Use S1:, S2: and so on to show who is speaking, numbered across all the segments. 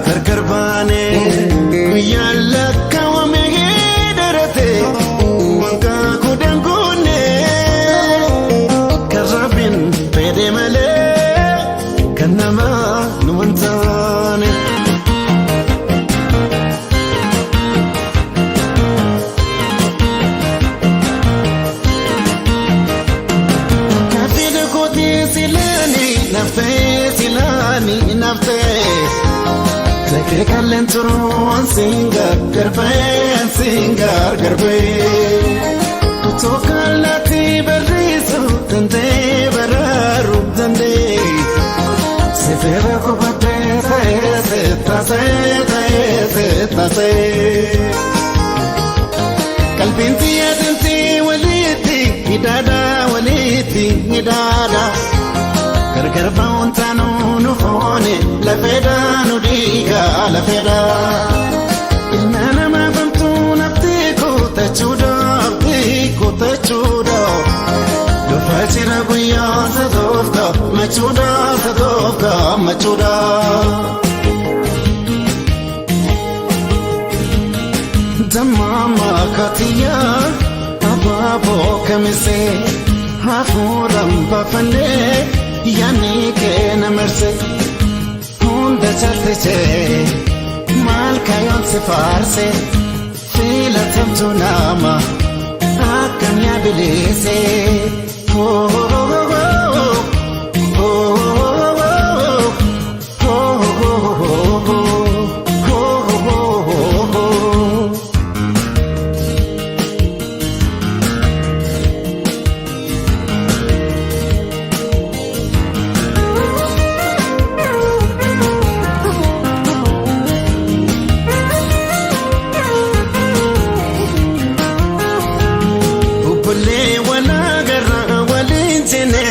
S1: Gargar baane guyyaan lakkaawame dheerate waggaa 10 guunne kan Rabbiin fedhe malee kan namaa nu hin taane. Kaafina kootii silaanii naftee silaanii naftee Lafee kalleen turuun siin gargar ba'ee siin gargar ba'ee Otoo kallattii barreessuu danda'ee baraaruu danda'ee Sifeera qubattee ta'ee seetasee ta'ee seetasee Qalbiin xiyyeetintii walitti hidhaadha walitti hidhaadha. Gargar ba'uun taanuu nu foone lafeedha nu dhiiga lafeedha. Ilma namaa bamtuu naftee kutachuudha abdii kutachuudha. Dhufa jira guyyaa sadoofka machuudha sadoofka machuudha. Dammaama katiyaa abaaboo kamisee hafuuraan baafannee yaadni kee na marse hunda caalchisee maal kayoon si faarse filatamtu nama akkam yaa bileesse. Oh, oh, oh, oh, oh, oh, oh, oh, oh, oh. Obbolee walaa garraa waliin jenne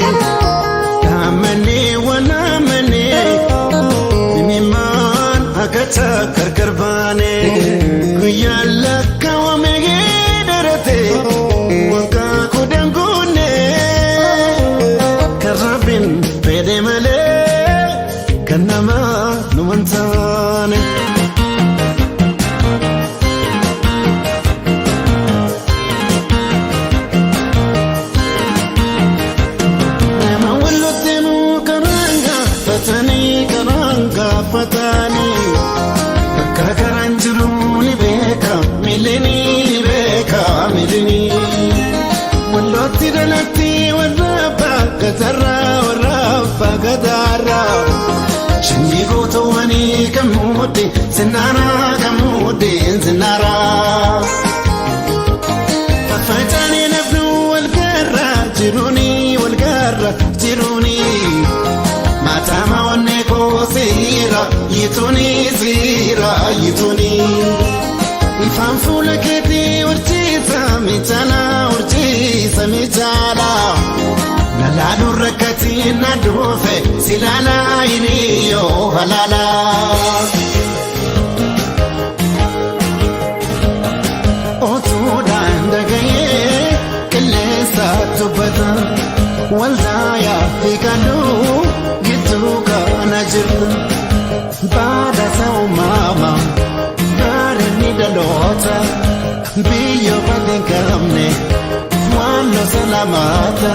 S1: dhaamannee walaamannee dhimimmaan akkata gargar baane guyyaan lakkaawame dheerate waggaa 10 guunne kan Rabbiin fedhe malee kan namaa nu hin taane. Nama walitti karaan gaafatanii karaan gaafatanii bakka karaan jiru ni beeka miilini ni beeka miilini. Wallootti dhalatti warra abbaa gatarraa warra abbaa gataarraa sanyii gootawwanii kan muudde sinnaaraa kan muudde sinnaaraa. Faffaca'anii nafnu wal garra jiruuni wal garra jiruuni. Maatama onnee koo siira yituuni siira yituuni. Ifaan fuula keetii urjiisa miidhala urjiisa miidhala. Nalaaluu rakkatiin na dhufe silaalaa hiriyyoo halaala. Otuudhaan dhaga'ee qilleensa dubbata waldaa fi kaluu gidduu kana jirtu. Baadasa uumamaa bareedni dhaloota biyyoo badii hin qabne waan losa lamaata.